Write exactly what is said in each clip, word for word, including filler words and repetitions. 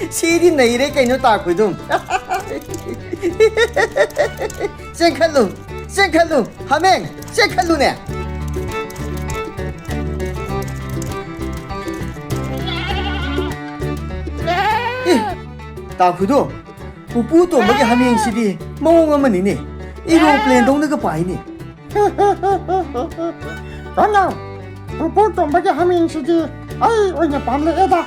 ꯁꯤꯗꯤ ꯅꯩꯔꯦ ꯀꯩꯅꯣ, ꯇꯥ ꯈꯣꯏꯗꯨꯝ꯫ ꯆꯦꯟꯈꯠꯂꯨ, ꯆꯦꯟꯈꯠꯂꯨ, ꯍꯥꯃꯦꯡ, ꯆꯦꯟꯈꯠꯂꯨꯅꯦ꯫ ꯑꯦ, ꯇꯥ ꯈꯣꯏꯗꯨꯝ, ꯄꯨꯄꯨ ꯇꯣꯝꯕꯒꯤ ꯍꯥꯃꯦꯡꯁꯤꯗꯤ ꯃꯑꯣꯡ ꯑꯃꯅꯤꯅꯦ꯫ Aeroplane ꯗꯧꯅꯒ ꯄꯥꯏꯅꯦ꯫ ꯀꯅꯥ? ꯄꯨꯄꯨ ꯇꯣꯝꯕꯒꯤ ꯍꯥꯃꯦꯡꯁꯤꯗꯤ ꯑꯩ ꯑꯣꯏꯅ ꯄꯥꯝꯂꯛꯑꯦꯗ꯫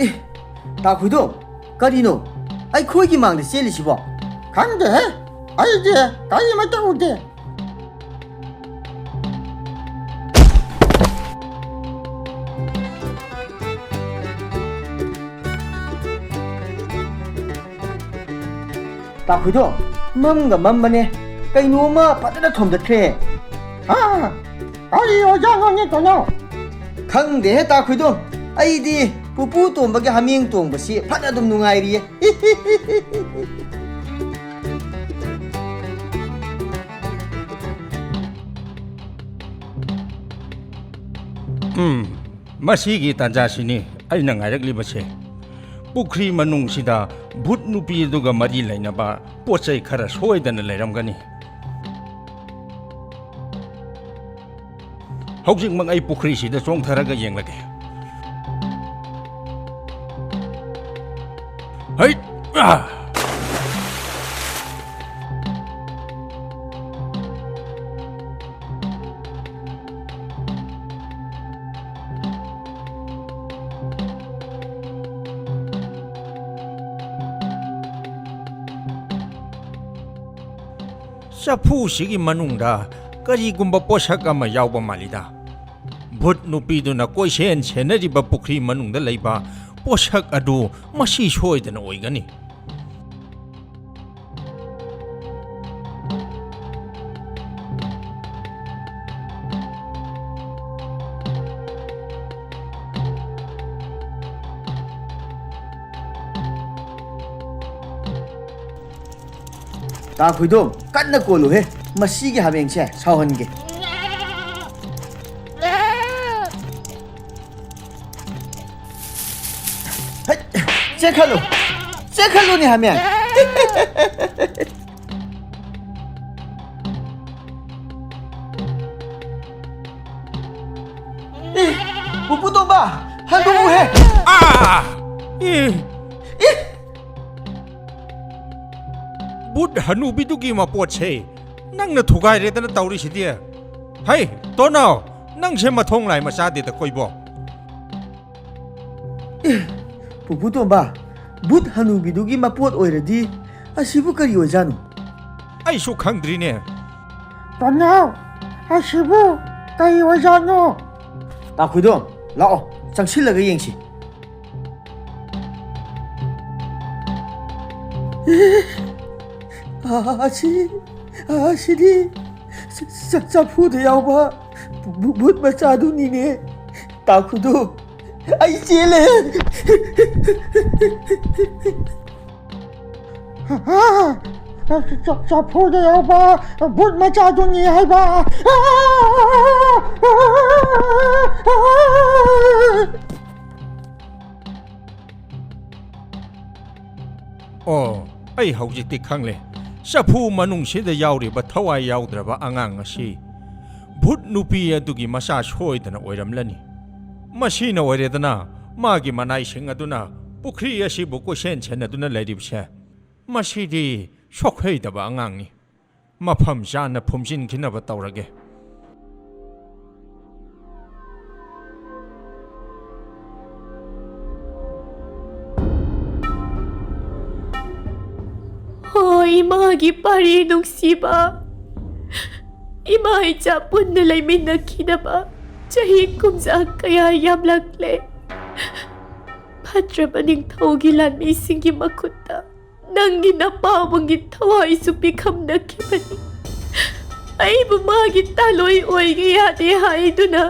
ꯑꯦ, ꯇꯥ ꯈꯣꯏꯗꯣ, ꯀꯔꯤꯅꯣ ꯑꯩꯈꯣꯏꯒꯤ ꯃꯥꯡꯗ ꯆꯦꯜꯂꯤꯁꯤꯕꯣ? ꯈꯪꯗꯦꯍꯦ, ꯑꯩꯗꯤ ꯀꯔꯤꯃꯠꯇ ꯎꯗꯦ꯫ ꯇꯥ ꯈꯣꯏꯗꯣ, ꯃꯝꯒ ꯃꯝꯕꯅꯦ, ꯀꯩꯅꯣꯝꯃ ꯐꯖꯅ ꯊꯣꯝꯗꯠꯈ꯭ꯔꯦ꯫ ꯍꯥ? ꯀꯔꯤ ꯑꯣꯏꯖꯥꯠꯅꯣꯅꯦ, ꯇꯣꯅꯥꯎ? ꯈꯪꯗꯦꯍꯦ, ꯇꯥ ꯈꯣꯏꯗꯣ, ꯑꯩꯗꯤ ꯄꯨꯄꯨ ꯇꯣꯝꯕꯒꯤ ꯍꯥꯃꯦꯡ ꯇꯣꯡꯕꯁꯤ ꯐꯅ ꯑꯗꯨꯝ ꯅꯨꯡꯉꯥꯏꯔꯤꯌꯦ꯫ ꯎꯝ, ꯃꯁꯤꯒꯤ ꯇꯥꯟꯖꯥꯁꯤꯅꯤ ꯑꯩꯅ ꯉꯥꯏꯔꯛꯂꯤꯕꯁꯦ꯫ ꯄꯨꯈ꯭ꯔꯤ ꯃꯅꯨꯡꯁꯤꯗ ꯚꯨꯠ ꯅꯨꯄꯤ ꯑꯗꯨꯒ ꯃꯔꯤ ꯂꯩꯅꯕ ꯄꯣꯠ ꯆꯩ ꯈꯔ ꯁꯣꯏꯗꯅ ꯂꯩꯔꯝꯒꯅꯤ꯫ ꯍꯧꯖꯤꯛꯃꯛ ꯑꯩ ꯄꯨꯈ꯭ꯔꯤꯁꯤꯗ ꯆꯣꯡꯊꯔꯒ ꯌꯦꯡꯂꯒꯦ꯫ ꯍꯩꯠ! ꯑꯥ! ꯆꯐꯨꯁꯤꯒꯤ ꯃꯅꯨꯡꯗ ꯀꯔꯤꯒꯨꯝꯕ ꯄꯣꯠꯁꯛ ꯑꯃ ꯌꯥꯎꯕ ꯃꯥꯜꯂꯤꯗ꯫ ꯚꯨꯠ ꯅꯨꯄꯤꯗꯨꯅ ꯀꯣꯏꯁꯦꯟ ꯁꯦꯟꯅꯔꯤꯕ ꯄꯨꯈ꯭ꯔꯤ ꯃꯅꯨꯡꯗ ꯂꯩꯕ ꯄꯣꯠꯁꯛ ꯑꯗꯨ ꯃꯁꯤ ꯁꯣꯏꯗꯅ ꯑꯣꯏꯒꯅꯤ꯫ ꯇꯥ ꯈꯨꯏꯗꯣꯝ, ꯀꯟꯅ ꯀꯣꯜꯂꯨꯍꯦ, ꯃꯁꯤꯒꯤ ꯍꯥꯃꯦꯡꯁꯦ ꯁꯥꯎꯍꯟꯒꯦ꯫ ꯍꯩꯠ! ꯆꯦꯟꯈꯠꯂꯨ! ꯆꯦꯟꯈꯠꯂꯨꯅꯦ, ꯍꯥꯃꯦꯡ! ꯑꯦ, ꯄꯨꯄꯨ ꯇꯣꯝꯕ, ꯍꯜꯂꯨꯍꯦ! ꯑꯥ! ꯑꯦ! ꯑꯦ! ꯕꯨꯠ ꯍꯅꯨꯕꯤꯗꯨꯒꯤ ꯃꯄꯣꯠꯁꯦ ꯅꯪꯅ ꯊꯨꯒꯥꯏꯔꯦꯗꯅ ꯇꯧꯔꯤꯁꯤꯗꯤ꯫ ꯍꯩ, ꯇꯣꯅꯥꯎ, ꯅꯪꯁꯦ ꯃꯊꯣꯡ ꯂꯥꯏ ꯃꯆꯥꯗꯦꯗ ꯀꯣꯏꯕꯣ꯫ ꯑꯦ, ꯄꯨꯄꯨ ꯇꯣꯝꯕ, ꯕꯨꯠ ꯍꯅꯨꯕꯤꯗꯨꯒꯤ ꯃꯄꯣꯠ ꯑꯣꯏꯔꯗꯤ ꯑꯁꯤꯕꯨ ꯀꯔꯤ ꯑꯣꯏꯖꯥꯠꯅꯣ? ꯑꯩꯁꯨ ꯈꯪꯗ꯭ꯔꯤꯅꯦ꯫ ꯇꯣꯅꯥꯎ, ꯑꯁꯤꯕꯨ ꯀꯔꯤ ꯑꯣꯏꯖꯥꯠꯅꯣ? ꯇꯥꯈꯨꯏꯗꯣ, ꯂꯥꯛꯑꯣ, ꯆꯪꯁꯤꯜꯂꯒ ꯌꯦꯡꯁꯤ꯫ ꯑꯦ, ꯑꯁꯤ, ꯑꯁꯤꯗꯤ ꯆ-, ꯆ-, ꯆꯐꯨꯗ ꯌꯥꯎꯕ ꯚꯨ-, ꯚꯨꯠ ꯃꯆꯥꯗꯨꯅꯤꯅꯦ꯫ ꯇꯥꯈꯨꯗꯣ, ꯑꯩ ꯆꯦꯜꯂꯦ꯫ ꯆ-, ꯆ-, ꯆꯐꯨꯗ ꯌꯥꯎꯕ ꯚꯨꯠ ꯃꯆꯥꯗꯨꯅꯤ ꯍꯥꯏꯕ꯫ ꯑꯣ, ꯑꯩ ꯍꯧꯖꯤꯛꯇꯤ ꯈꯪꯂꯦ꯫ ꯆꯐꯨ ꯃꯅꯨꯡꯁꯤꯗ ꯌꯥꯎꯔꯤꯕ ꯊꯋꯥꯏ ꯌꯥꯎꯗ꯭ꯔꯕ ꯑꯉꯥꯡ ꯑꯁꯤ ꯚꯨꯠ ꯅꯨꯄꯤ ꯑꯗꯨꯒꯤ ꯃꯆꯥ ꯁꯣꯏꯗꯅ ꯑꯣꯏꯔꯝꯂꯅꯤ꯫ ꯃꯁꯤꯅ ꯑꯣꯏꯔꯦꯗꯅ, ꯃꯥꯒꯤ ꯃꯅꯥꯏꯁꯤꯡ ꯑꯗꯨꯅ ꯄꯨꯈ꯭ꯔꯤ ꯑꯁꯤꯕꯨ ꯀꯣꯏꯁꯦꯟ ꯁꯦꯟꯅꯗꯨꯅ ꯂꯩꯔꯤꯕꯁꯦ꯫ ꯃꯁꯤꯗꯤ ꯁꯣꯛꯍꯩꯗꯕ ꯑꯉꯥꯡꯅꯤ꯫ ꯃꯐꯝ ꯆꯥꯅ ꯐꯨꯝꯖꯤꯟꯈꯤꯅꯕ ꯇꯧꯔꯒꯦ꯫ ꯍꯣꯏ, ꯏꯃꯥꯒꯤ ꯄꯥꯔꯤ ꯅꯨꯡꯁꯤꯕ꯫ ꯏꯃꯥ ꯏꯆꯥ ꯄꯨꯟꯅ ꯂꯩꯃꯤꯟꯅꯈꯤꯗꯕ ꯆꯍꯤ ꯀꯨꯝꯖꯥ ꯀꯌꯥ ꯌꯥꯝꯂꯛꯂꯦ꯫ ꯐꯠꯇ꯭ꯔꯕ ꯅꯤꯡꯊꯧꯒꯤ ꯂꯥꯟꯃꯤꯁꯤꯡꯒꯤ ꯃꯈꯨꯠꯇ ꯅꯪꯒꯤ ꯅꯄꯥꯕꯨꯡꯒꯤ ꯊꯋꯥꯏꯁꯨ ꯄꯤꯈꯝꯅꯈꯤꯕꯅꯤ꯫ ꯑꯩꯕꯨ ꯃꯥꯒꯤ ꯇꯥꯂꯣꯏ ꯑꯣꯏꯒꯦ ꯌꯥꯗꯦ ꯍꯥꯏꯗꯨꯅ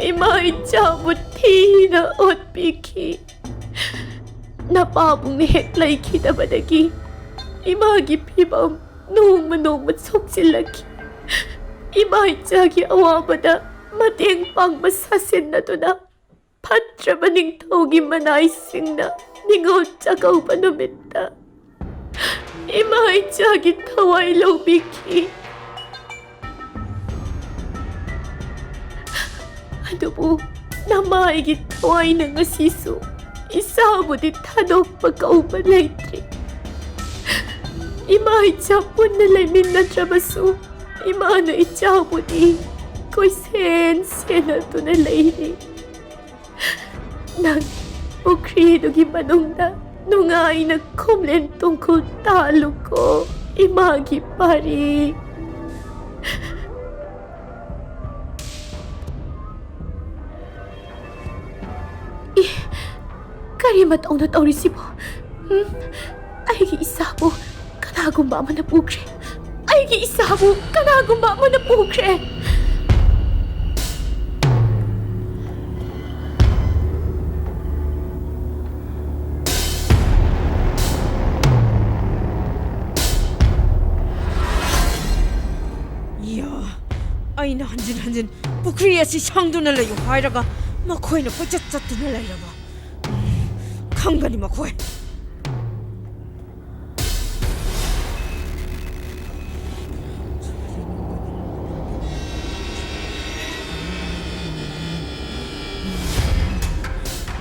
ꯏꯃꯥ ꯏꯆꯥꯕꯨ ꯊꯤꯅ ꯑꯣꯠꯄꯤꯈꯤ꯫ ꯅꯄꯥꯕꯨꯡꯅ ꯍꯦꯛ ꯂꯩꯈꯤꯗꯕꯗꯒꯤ ꯏꯃꯥꯒꯤ ꯐꯤꯕꯝ ꯅꯣꯡꯃ ꯅꯣꯡꯃ ꯁꯣꯛꯆꯤꯜꯂꯛꯈꯤ꯫ ꯏꯃꯥ ꯏꯆꯥꯒꯤ ꯑꯋꯥꯕꯗ ꯃꯇꯦꯡ ꯄꯥꯡꯕ ꯁꯥꯁꯤꯟꯅꯗꯨꯅ ꯐꯠꯇ꯭ꯔꯕ ꯅꯤꯡꯊꯧꯒꯤ ꯃꯅꯥꯏꯁꯤꯡꯅ ꯅꯤꯉꯣꯜ ꯆꯥꯛꯀꯧꯕ ꯅꯨꯃꯤꯠꯇ ꯏꯃꯥ ꯏꯆꯥꯒꯤ ꯊꯋꯥꯏ ꯂꯧꯕꯤꯈꯤ꯫ ꯑꯗꯨꯕꯨ ꯅꯃꯥꯏꯒꯤ ꯊꯋꯥꯏꯅ ꯉꯁꯤꯁꯨ ꯏꯆꯥꯕꯨꯗꯤ ꯊꯥꯗꯣꯛꯄ ꯀꯧꯕ ꯂꯩꯇ꯭ꯔꯤ꯫ ꯏꯃꯥ ꯏꯆꯥ ꯄꯨꯟꯅ ꯂꯩꯃꯤꯟꯅꯗ꯭ꯔꯕꯁꯨ ꯏꯃꯥꯅ ꯏꯆꯥꯕꯨꯗꯤ ꯀꯣꯏꯁꯦꯟ ꯁꯦꯟꯅꯗꯨꯅ ꯂꯩꯔꯤ꯫ ꯅꯪ ꯄꯨꯈ꯭ꯔꯤꯗꯨꯒꯤ ꯃꯅꯨꯡꯗ ꯅꯨꯡꯉꯥꯏꯅ ꯈꯣꯝꯂꯦꯟ ꯇꯣꯡꯈꯨꯜ ꯇꯥꯜꯂꯨꯀꯣ, ꯏꯃꯥꯒꯤ ꯄꯥꯔꯤ꯫ ꯏ, ꯀꯔꯤ ꯃꯇꯧꯅꯣ ꯇꯧꯔꯤꯁꯤꯕꯣ? ꯎꯝ? ꯑꯩꯒꯤ ꯏꯆꯥꯕꯨ ꯀꯅꯥꯒꯨꯝꯕ ꯑꯃꯅ ꯄꯨꯈ꯭ꯔꯦ꯫ ꯑꯩꯒꯤ ꯏꯆꯥꯕꯨ ꯀꯅꯥꯒꯨꯝꯕ ꯑꯃꯅ ꯄꯨꯈ꯭ꯔꯦ꯫ ꯌꯥ, ꯑꯩꯅ ꯍꯟꯖꯤꯟ ꯍꯟꯖꯤꯟ ꯄꯨꯈ꯭ꯔꯤ ꯑꯁꯤ ꯁꯪꯗꯨꯅ ꯂꯩꯌꯨ ꯍꯥꯏꯔꯒ ꯃꯈꯣꯏꯅ ꯀꯣꯏꯆꯠ ꯆꯠꯇꯨꯅ ꯂꯩꯔꯕ꯫ ꯈꯪꯒꯅꯤ ꯃꯈꯣꯏ꯫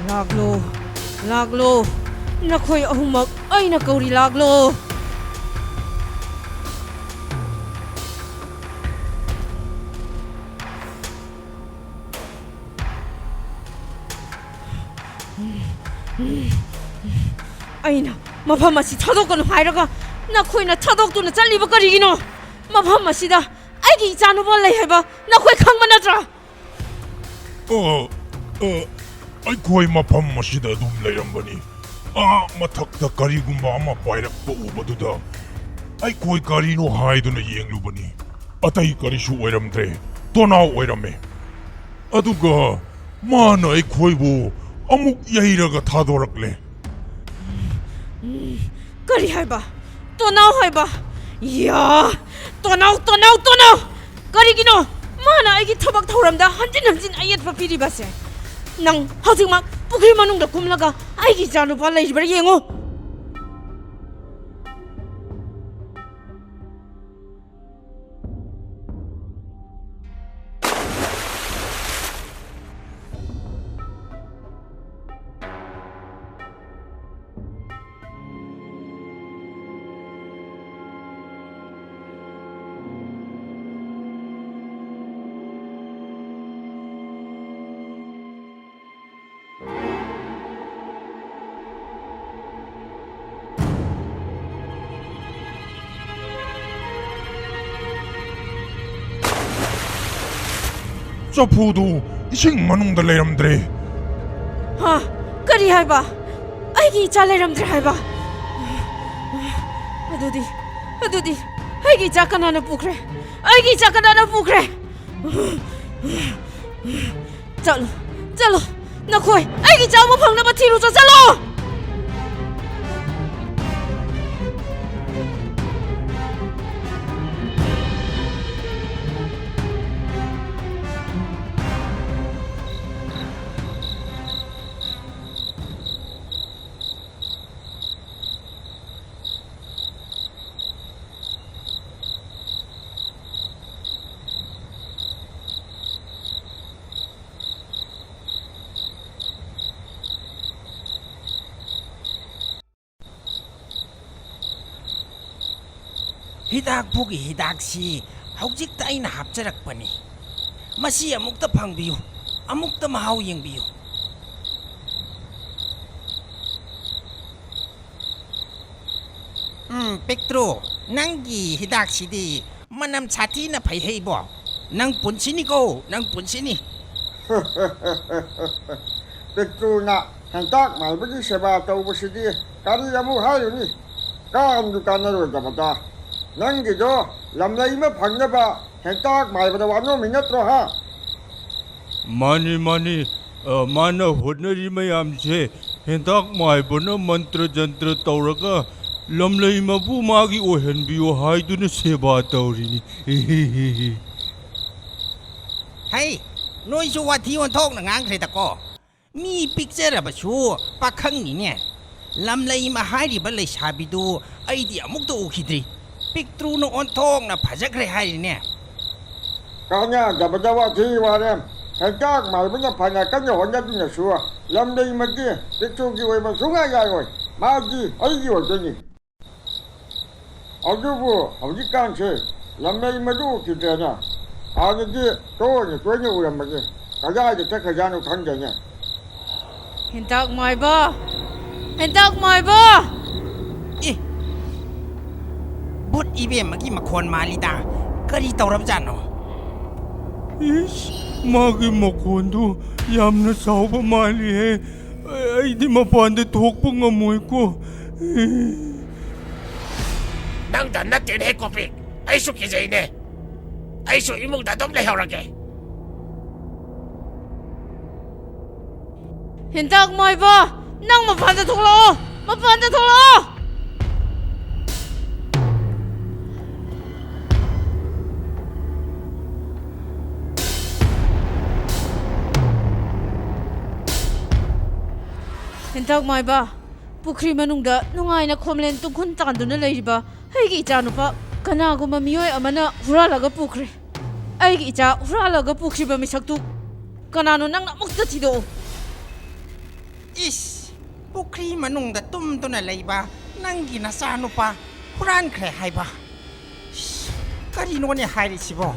ꯂꯥꯛꯂꯣ, ꯂꯥꯛꯂꯣ, ꯅꯈꯣꯏ ꯑꯍꯨꯝꯃꯛ ꯑꯩꯅ ꯀꯧꯔꯤ, ꯂꯥꯛꯂꯣ꯫ ꯑꯩꯅ ꯃꯐꯝ ꯑꯁꯤ ꯊꯥꯗꯣꯛꯀꯅꯨ ꯍꯥꯏꯔꯒ ꯅꯈꯣꯏꯅ ꯊꯥꯗꯣꯛꯇꯨꯅ ꯆꯠꯂꯤꯕ ꯀꯔꯤꯒꯤꯅꯣ? ꯃꯐꯝ ꯑꯁꯤꯗ ꯑꯩꯒꯤ ꯏꯆꯥꯅꯨꯄꯥ ꯂꯩ ꯍꯥꯏꯕ ꯅꯈꯣꯏ ꯈꯪꯕ ꯅꯠꯇ꯭ꯔꯥ? ꯑ, ꯑ, ꯑꯩꯈꯣꯏ ꯃꯐꯝ ꯑꯁꯤꯗ ꯑꯗꯨꯝ ꯂꯩꯔꯝꯕꯅꯤ꯫ ꯑꯥ ꯃꯊꯛꯇ ꯀꯔꯤꯒꯨꯝꯕ ꯑꯃ ꯄꯥꯏꯔꯛꯄ ꯎꯕꯗꯨꯗ ꯑꯩꯈꯣꯏ ꯀꯔꯤꯅꯣ ꯍꯥꯏꯗꯨꯅ ꯌꯦꯡꯂꯨꯕꯅꯤ꯫ ꯑꯇꯩ ꯀꯔꯤꯁꯨ ꯑꯣꯏꯔꯝꯗ꯭ꯔꯦ, ꯇꯣꯅꯥꯎ ꯑꯣꯏꯔꯝꯃꯦ꯫ ꯑꯗꯨꯒ ꯃꯥꯅ ꯑꯩꯈꯣꯏꯕꯨ ꯑꯃꯨꯛ ꯌꯩꯔꯒ ꯊꯥꯗꯣꯔꯛꯂꯦ꯫ ꯀꯔꯤ ꯍꯥꯏꯕ? ꯇꯣꯅꯥꯎ ꯍꯥꯏꯕ? ꯌꯥ! ꯇꯣꯅꯥꯎ, ꯇꯣꯅꯥꯎ, ꯇꯣꯅꯥꯎ! ꯀꯔꯤꯒꯤꯅꯣ ꯃꯥꯅ ꯑꯩꯒꯤ ꯊꯕꯛ ꯊꯧꯔꯝꯗ ꯍꯟꯖꯤꯟ ꯍꯟꯖꯤꯟ ꯑꯌꯦꯠꯄ ꯄꯤꯔꯤꯕꯁꯦ? ꯅꯪ ꯍꯧꯖꯤꯛꯃꯛ ꯄꯨꯈ꯭ꯔꯤ ꯃꯅꯨꯡꯗ ꯀꯨꯝꯂꯒ ꯑꯩꯒꯤ ꯏꯆꯥꯅꯨꯄꯥ ꯂꯩꯔꯤꯕ꯭ꯔꯥ ꯌꯦꯡꯉꯨ꯫ ꯆꯐꯨꯗꯨ ꯏꯁꯤꯡ ꯃꯅꯨꯡꯗ ꯂꯩꯔꯝꯗ꯭ꯔꯦ꯫ ꯍꯥ? ꯀꯔꯤ ꯍꯥꯏꯕ? ꯑꯩꯒꯤ ꯏꯆꯥ ꯂꯩꯔꯝꯗ꯭ꯔꯦ ꯍꯥꯏꯕ? ꯑꯗꯨꯗꯤ, ꯑꯗꯨꯗꯤ ꯑꯩꯒꯤ ꯏꯆꯥ ꯀꯅꯥꯅ ꯄꯨꯈ꯭ꯔꯦ? ꯑꯩꯒꯤ ꯏꯆꯥ ꯀꯅꯥꯅ ꯄꯨꯈ꯭ꯔꯦ? ꯆꯠꯂꯣ, ꯆꯠꯂꯣ, ꯅꯈꯣꯏ ꯑꯩꯒꯤ ꯏꯆꯥ ꯑꯃ ꯐꯪꯅꯕ ꯊꯤꯔꯨꯆꯣ, ꯆꯠꯂꯣ! ꯍꯤꯗꯥꯛꯄꯨꯒꯤ ꯍꯤꯗꯥꯛꯁꯤ ꯍꯧꯖꯤꯛꯇ ꯑꯩꯅ ꯍꯥꯞꯆꯔꯛꯄꯅꯤ꯫ ꯃꯁꯤ ꯑꯃꯨꯛꯇ ꯐꯪꯕꯤꯌꯨ, ꯑꯃꯨꯛꯇ ꯃꯍꯥꯎ ꯌꯦꯡꯕꯤꯌꯨ꯫ ꯎꯝ, ꯄꯤꯛꯇ꯭ꯔꯨ, ꯅꯪꯒꯤ ꯍꯤꯗꯥꯛꯁꯤꯗꯤ ꯃꯅꯝ ꯁꯥꯊꯤꯅ ꯐꯩꯍꯦ ꯏꯕꯣ꯫ ꯅꯪ ꯄꯨꯟꯁꯤꯅꯤꯀꯣ, ꯅꯪ ꯄꯨꯟꯁꯤꯅꯤ꯫ ꯄꯤꯛꯇ꯭ꯔꯨꯅ ꯍꯦꯟꯇꯥꯛ ꯃꯥꯏꯕꯒꯤ ꯁꯦꯕꯥ ꯇꯧꯕꯁꯤꯗꯤ ꯀꯔꯤ ꯑꯃꯨꯛ ꯍꯥꯏꯔꯨꯅꯤ? ꯀꯥꯟꯗꯨ ꯀꯥꯟꯅꯔꯣꯏꯗꯕꯗ꯫ ꯅꯪꯒꯤꯗꯣ ꯂꯝꯂꯩꯃ ꯐꯪꯅꯕ ꯍꯦꯟꯇꯥꯛ ꯃꯥꯏꯕꯗ ꯋꯥꯅꯣꯝꯃꯤ ꯅꯠꯇ꯭ꯔꯣ, ꯍꯥ? ꯃꯥꯅꯤ, ꯃꯥꯅꯤ꯫ ꯑ, ꯃꯥꯅ ꯍꯣꯠꯅꯔꯤ ꯃꯌꯥꯝꯁꯦ ꯍꯦꯟꯇꯥꯛ ꯃꯥꯏꯕꯅ ꯃꯟꯇ꯭ꯔ ꯖꯟꯇ꯭ꯔ ꯇꯧꯔꯒ ꯂꯝꯂꯩꯃꯕꯨ ꯃꯥꯒꯤ ꯑꯣꯏꯍꯟꯕꯤꯌꯨ ꯍꯥꯏꯗꯨꯅ ꯁꯦꯕꯥ ꯇꯧꯔꯤꯅꯤ꯫ ꯍꯩ, ꯅꯣꯏꯁꯨ ꯋꯥꯊꯤ ꯑꯣꯟꯊꯣꯛꯅ ꯉꯥꯡꯈ꯭ꯔꯦꯗꯀꯣ꯫ ꯃꯤ ꯄꯤꯛꯆꯔꯕꯁꯨ ꯄꯥꯈꯪꯅꯤꯅꯦ꯫ ꯂꯝꯂꯩꯃ ꯍꯥꯏꯔꯤꯕ ꯂꯩꯁꯥꯕꯤꯗꯨ ꯑꯩꯗꯤ ꯑꯃꯨꯛꯇ ꯎꯈꯤꯗ꯭ꯔꯤ꯫ ꯄꯤꯛꯇ꯭ꯔꯨꯅ ꯑꯣꯟꯊꯣꯛꯅ ꯐꯖꯈ꯭ꯔꯦ ꯍꯥꯏꯔꯤꯅꯦ꯫ ꯀꯥꯟꯅꯗꯕꯗ ꯋꯥꯊꯤ ꯋꯥꯔꯦꯝ꯫ ꯍꯦꯟꯇꯥꯛ ꯃꯥꯏꯕꯅ ꯐꯅ ꯀꯟꯅ ꯍꯣꯠꯅꯗꯨꯅꯁꯨ ꯂꯝꯂꯩꯃꯗꯤ ꯄꯤꯛꯇ꯭ꯔꯨꯒꯤ ꯑꯣꯏꯕ ꯁꯨꯡꯌꯥ ꯌꯥꯔꯣꯏ꯫ ꯃꯥꯗꯤ ꯑꯩꯒꯤ ꯑꯣꯏꯗꯣꯏꯅꯤ꯫ ꯑꯗꯨꯕꯨ ꯍꯧꯖꯤꯛꯀꯥꯟꯁꯦ ꯂꯝꯂꯩꯃꯗꯨ ꯎꯈꯤꯗ꯭ꯔꯦꯅ꯫ ꯍꯥꯟꯅꯗꯤ ꯇꯣꯏꯅ ꯇꯣꯏꯅ ꯎꯔꯝꯕꯅꯤ꯫ ꯀꯗꯥꯏꯗ ꯆꯠꯈ꯭ꯔꯖꯥꯠꯅꯣ ꯈꯪꯗꯦꯅꯦ꯫ ꯍꯦꯟꯇꯥꯛ ꯃꯥꯏꯕ! ꯍꯦꯟꯇꯥꯛ ꯃꯥꯏꯕ! ꯑꯦ! ꯕꯨꯠ ꯏꯕꯦꯝꯃꯒꯤ ꯃꯈꯣꯟ ꯃꯥꯜꯂꯤꯗ꯫ ꯀꯔꯤ ꯇꯧꯔꯕꯖꯥꯠꯅꯣ? ꯏꯁ, ꯃꯥꯒꯤ ꯃꯈꯣꯟꯗꯨ ꯌꯥꯝꯅ ꯆꯥꯎꯕ ꯃꯥꯜꯂꯤꯍꯦ꯫ ꯑꯩꯗꯤ ꯃꯄꯥꯟꯗ ꯊꯣꯛꯄ ꯉꯝꯃꯣꯏꯀꯣ꯫ ꯅꯪꯗ ꯅꯠꯇꯦꯅꯦ ꯀꯣꯄꯤ, ꯑꯩꯁꯨ ꯀꯤꯖꯩꯅꯦ꯫ ꯑꯩꯁꯨ ꯏꯃꯨꯡꯗ ꯑꯗꯨꯝ ꯂꯩꯍꯧꯔꯒꯦ꯫ ꯍꯦꯟꯇꯥꯛ ꯃꯥꯏꯕ! ꯅꯪ ꯃꯄꯥꯟꯗ ꯊꯣꯛꯂꯛꯑꯣ! ꯃꯄꯥꯟꯗ ꯊꯣꯛꯂꯛꯑꯣ! ꯍꯦꯟꯇꯥꯛ ꯃꯥꯏꯕ, ꯄꯨꯈ꯭ꯔꯤ ꯃꯅꯨꯡꯗ ꯅꯨꯡꯉꯥꯏꯅ ꯈꯣꯝꯂꯦꯟ ꯇꯨꯡꯈꯨꯟ ꯇꯥꯟꯗꯨꯅ ꯂꯩꯔꯤꯕ ꯑꯩꯒꯤ ꯏꯆꯥꯅꯨꯄꯥ ꯀꯅꯥꯒꯨꯝꯕ ꯃꯤꯑꯣꯏ ꯑꯃꯅ ꯍꯨꯔꯥꯜꯂꯒ ꯄꯨꯈ꯭ꯔꯦ꯫ ꯑꯩꯒꯤ ꯏꯆꯥ ꯍꯨꯔꯥꯜꯂꯒ ꯄꯨꯈ꯭ꯔꯤꯕ ꯃꯤꯁꯛꯇꯨ ꯀꯅꯥꯅꯣ? ꯅꯪꯅ ꯑꯃꯨꯛꯇ ꯊꯤꯗꯣꯛꯎ꯫ ꯏꯁ, ꯄꯨꯈ꯭ꯔꯤ ꯃꯅꯨꯡꯗ ꯇꯨꯝꯗꯨꯅ ꯂꯩꯕ ꯅꯪꯒꯤ ꯅꯆꯥꯅꯨꯄꯥ ꯍꯨꯔꯥꯟꯈ꯭ꯔꯦ ꯍꯥꯏꯕ? ꯀꯔꯤꯅꯣꯅꯦ ꯍꯥꯏꯔꯤꯁꯤꯕꯣ?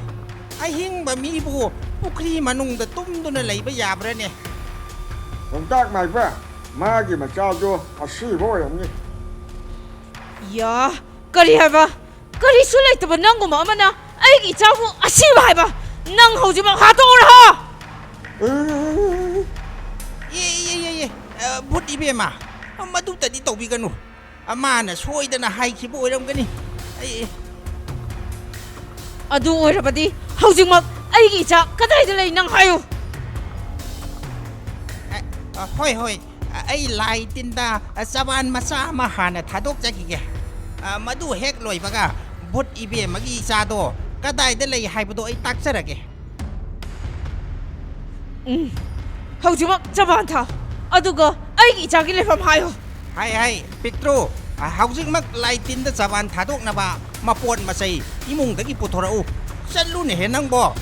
ꯑꯍꯤꯡꯕ ꯃꯤꯕꯨ ꯄꯨꯈ꯭ꯔꯤ ꯃꯅꯨꯡꯗ ꯇꯨꯝꯗꯨꯅ ꯂꯩꯕ ꯌꯥꯕ꯭ꯔꯥꯅꯦ? ꯄꯥꯎꯇꯥꯛ ꯃꯥꯏꯕ, ꯃꯥꯒꯤ ꯃꯆꯥꯗꯣ ꯑꯁꯤꯕ ꯑꯣꯏꯔꯝꯅꯤ꯫ ꯌꯥ, ꯀꯔꯤ ꯍꯥꯏꯕ? ꯀꯔꯤꯁꯨ ꯂꯩꯇꯕ ꯅꯪꯒꯨꯝꯕ ꯑꯃꯅ ꯑꯩꯒꯤ ꯏꯆꯥꯕꯨ ꯑꯁꯤꯕ ꯍꯥꯏꯕ? ꯅꯪ ꯍꯧꯖꯤꯛꯃꯛ ꯍꯥꯠꯇꯣꯛꯎꯔꯣ! ꯑꯦ, ꯌꯦ ꯌꯦ ꯌꯦ ꯌꯦ꯫ ꯑ, ꯚꯨꯠ ꯏꯕꯦꯝꯃ, ꯃꯗꯨꯇꯗꯤ ꯇꯧꯕꯤꯒꯅꯨ꯫ ꯑ, ꯃꯥꯅ ꯁꯣꯏꯗꯅ ꯍꯥꯏꯈꯤꯕ ꯑꯣꯏꯔꯝꯒꯅꯤ꯫ ꯑꯩ ꯑꯗꯨ ꯑꯣꯏꯔꯕꯗꯤ ꯍꯧꯖꯤꯛꯃꯛ ꯑꯩꯒꯤ ꯏꯆꯥ ꯀꯗꯥꯏꯗ ꯂꯩ ꯅꯪ ꯍꯥꯏꯌꯨ꯫ ꯑ, ꯑ, ꯍꯣꯏ ꯍꯣꯏ꯫ ꯑ, ꯑꯩ ꯂꯥꯏ ꯇꯤꯟꯗ, ꯑ, ꯆꯕꯥꯟ ꯃꯆꯥ ꯑꯃ ꯍꯥꯟꯅ ꯊꯥꯗꯣꯛꯆꯈꯤꯒꯦ꯫ ꯑ, ꯃꯗꯨ ꯍꯦꯛ ꯂꯣꯏꯕꯒ ꯚꯨꯠ ꯏꯕꯦꯝꯃꯒꯤ ꯏꯆꯥꯗꯣ ꯀꯗꯥꯏꯗ ꯂꯩ ꯍꯥꯏꯕꯗꯣ ꯑꯩ ꯇꯥꯛꯆꯔꯒꯦ꯫ ꯎꯝ, ꯍꯧꯖꯤꯛꯃꯛ ꯆꯕꯥꯟ ꯊꯥ, ꯑꯗꯨꯒ ꯑꯩꯒꯤ ꯏꯆꯥꯒꯤ ꯂꯩꯐꯝ ꯍꯥꯏꯌꯨ꯫ ꯍꯥꯏ ꯍꯥꯏ, ꯄꯤꯛꯇ꯭ꯔꯨ, ꯑ, ꯍꯧꯖꯤꯛꯃꯛ ꯂꯥꯏ ꯇꯤꯟꯗ ꯆꯕꯥꯟ ꯊꯥꯗꯣꯛꯅꯕ ꯃꯄꯣꯠ ꯃꯆꯩ ꯏꯃꯨꯡꯗꯒꯤ ꯄꯨꯊꯣꯔꯛꯎ꯫ ꯆꯠꯂꯨꯅꯦꯍꯦ ꯅꯪꯕꯣ꯫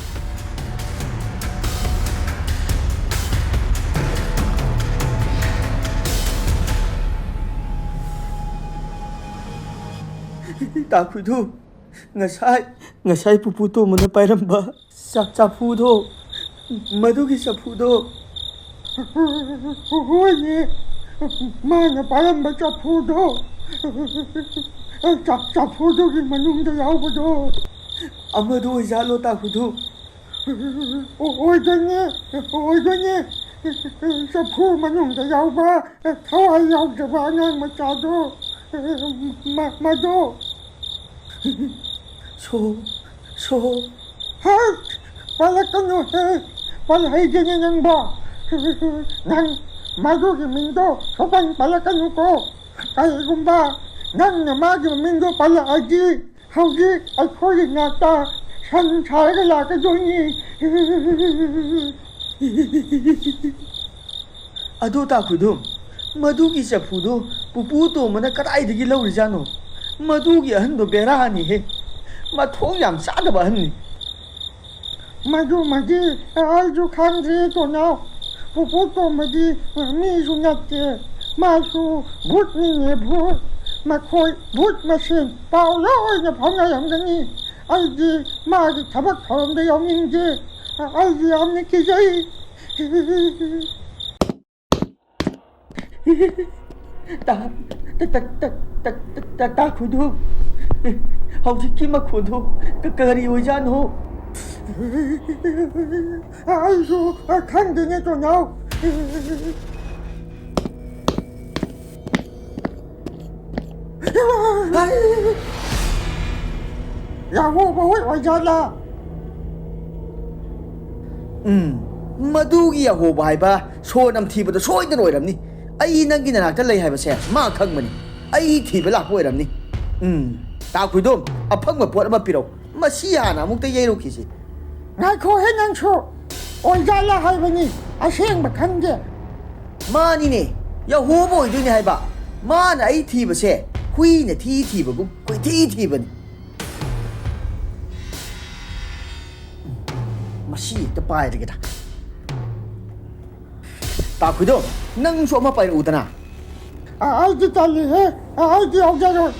ꯇꯥ ꯈꯨꯏꯗꯨ, ꯉꯁꯥꯏ, ꯉꯁꯥꯏ ꯄꯨꯄꯨ ꯇꯣꯝꯕꯅ ꯄꯥꯏꯔꯝꯕ ꯆꯥ-, ꯆꯐꯨꯗꯣ, ꯃꯗꯨꯒꯤ ꯆꯐꯨꯗꯣ꯫ ꯍꯣꯏꯅꯦ, ꯃꯥꯅ ꯄꯥꯏꯔꯝꯕ ꯆꯐꯨꯗꯣ, ꯆ-, ꯆꯐꯨꯗꯨꯒꯤ ꯃꯅꯨꯡꯗ ꯌꯥꯎꯕꯗꯣ꯫ ꯑꯃꯗꯣ ꯑꯣꯏꯖꯥꯠꯂꯣ ꯇꯥ ꯈꯨꯏꯗꯨ? ꯑꯣꯏꯗꯣꯏꯅꯦ, ꯑꯣꯏꯗꯣꯏꯅꯦ꯫ ꯆꯐꯨ ꯃꯅꯨꯡꯗ ꯌꯥꯎꯕ ꯊꯋꯥꯏ ꯌꯥꯎꯗꯕ ꯑꯉꯥꯡ ꯃꯆꯥꯗꯣ, ꯃ-, ꯃꯗꯣ꯫ ꯁꯣ, ꯁꯣ꯫ ꯍꯠ! ꯄꯜꯂꯛꯀꯅꯨꯍꯦ! ꯄꯜꯍꯩꯗꯦꯅꯦ ꯅꯪꯕꯣ! ꯅꯪ ꯃꯗꯨꯒꯤ ꯃꯤꯡꯗꯣ ꯁꯨꯄꯟ ꯄꯜꯂꯛꯀꯅꯨꯀꯣ! ꯀꯔꯤꯒꯨꯝꯕ ꯅꯪꯅ ꯃꯥꯒꯤ ꯃꯃꯤꯡꯗꯣ ꯄꯜꯂꯛꯑꯗꯤ ꯍꯧꯖꯤꯛ ꯑꯩꯈꯣꯏꯒꯤ ꯅꯥꯛꯇ ꯁꯟ ꯁꯥꯔꯒ ꯂꯥꯛꯀꯗꯣꯏꯅꯤ꯫ ꯑꯗꯣ ꯇꯥ ꯈꯨꯏꯗꯨ, ꯃꯗꯨꯒꯤ ꯆꯐꯨꯗꯣ ꯄꯨꯄꯨ ꯇꯣꯝꯕꯅ ꯀꯗꯥꯏꯗꯒꯤ ꯂꯧꯔꯤꯖꯥꯠꯅꯣ? ꯃꯗꯨꯒꯤ ꯑꯍꯟꯗꯣ ꯕꯦꯔꯥꯅꯤꯍꯦ꯫ ꯃꯊꯣꯡ ꯌꯥꯝ ꯆꯥꯗꯕ ꯑꯍꯟꯅꯤ꯫ ꯃꯗꯨꯃꯗꯤ ꯑꯩꯁꯨ ꯈꯪꯗ꯭ꯔꯦ ꯇꯣꯅꯥꯎ꯫ ꯄꯨꯄꯨ ꯇꯣꯝꯕꯗꯤ ꯃꯤꯁꯨ ꯅꯠꯇꯦ, ꯃꯥꯁꯨ ꯚꯨꯠꯅꯤꯅꯦ ꯚꯨꯠ꯫ ꯃꯈꯣꯏ ꯚꯨꯠ ꯃꯁꯦꯟ ꯄꯥꯎ ꯂꯣꯏꯅ ꯐꯥꯎꯅꯔꯝꯒꯅꯤ꯫ ꯑꯩꯗꯤ ꯃꯥꯒꯤ ꯊꯕꯛ ꯊꯧꯔꯝꯗ ꯌꯥꯎꯅꯤꯡꯗꯦ꯫ ꯑꯩꯗꯤ ꯌꯥꯝꯅ ꯀꯤꯖꯩ꯫ ꯇꯥ-, ꯇꯥ-, ꯇꯥ-, ꯇꯥ-, ꯇꯥ-, ꯇꯥ-, ꯇꯥ ꯈꯣꯏꯗꯣ, ꯍꯧꯖꯤꯛꯀꯤ ꯃꯈꯣꯟꯗꯣ ꯀ-, ꯀꯔꯤ ꯑꯣꯏꯖꯥꯠꯅꯣ? ꯑꯩꯁꯨ ꯈꯪꯗꯦꯅꯦ, ꯇꯣꯟꯅꯥꯎ꯫ ꯌꯥꯍꯣꯕ ꯍꯣꯏ ꯑꯣꯏꯖꯥꯠꯂꯥ? ꯎꯝ, ꯃꯗꯨꯒꯤ ꯌꯥꯍꯣꯕ ꯍꯥꯏꯕ ꯁꯣꯔ ꯅꯝꯊꯤꯕꯗꯣ ꯁꯣꯏꯗꯅ ꯑꯣꯏꯔꯝꯅꯤ꯫ ꯑꯩ ꯅꯪꯒꯤ ꯅꯅꯥꯛꯇ ꯂꯩ ꯍꯥꯏꯕꯁꯦ ꯃꯥ ꯈꯪꯕꯅꯤ꯫ ꯑꯩ ꯊꯤꯕ ꯂꯥꯛꯄ ꯑꯣꯏꯔꯝꯅꯤ꯫ ꯎꯝ, ꯇꯥ ꯈꯨꯏꯗꯣꯝ, ꯑꯐꯪꯕ ꯄꯣꯠ ꯑꯃ ꯄꯤꯔꯛꯎ꯫ ꯃꯁꯤ ꯍꯥꯟꯅ ꯑꯃꯨꯛꯇ ꯌꯩꯔꯨꯈꯤꯁꯤ꯫ ꯉꯥꯏꯈꯣꯍꯦ ꯅꯪꯁꯨ! ꯑꯣꯏꯖꯥꯠꯂꯥ ꯍꯥꯏꯕꯅꯤ, ꯑꯁꯦꯡꯕ ꯈꯪꯗꯦ꯫ ꯃꯥꯅꯤꯅꯦ, ꯌꯍꯣꯕ ꯑꯣꯏꯗꯣꯏꯅꯦ ꯍꯥꯏꯕ꯫ ꯃꯥꯅ ꯑꯩ ꯊꯤꯕꯁꯦ ꯍꯨꯏꯅ ꯊꯤ ꯊꯤꯕꯒꯨꯝ ꯀꯣꯏꯊꯤ ꯊꯤꯕꯅꯤ꯫ ꯃꯁꯤ ꯍꯦꯛꯇ ꯄꯥꯏꯔꯒꯦꯗ꯫ ꯇꯥꯈꯨꯏꯗꯣ, ꯅꯪꯁꯨ ꯑꯃ ꯄꯥꯏꯔꯛꯎꯗꯅ꯫ ꯑ, ꯑꯩꯗꯤ ꯇꯜꯂꯤꯍꯦ꯫ ꯑ, ꯑꯩꯗꯤ ꯌꯥꯎꯖꯔꯣꯏ꯫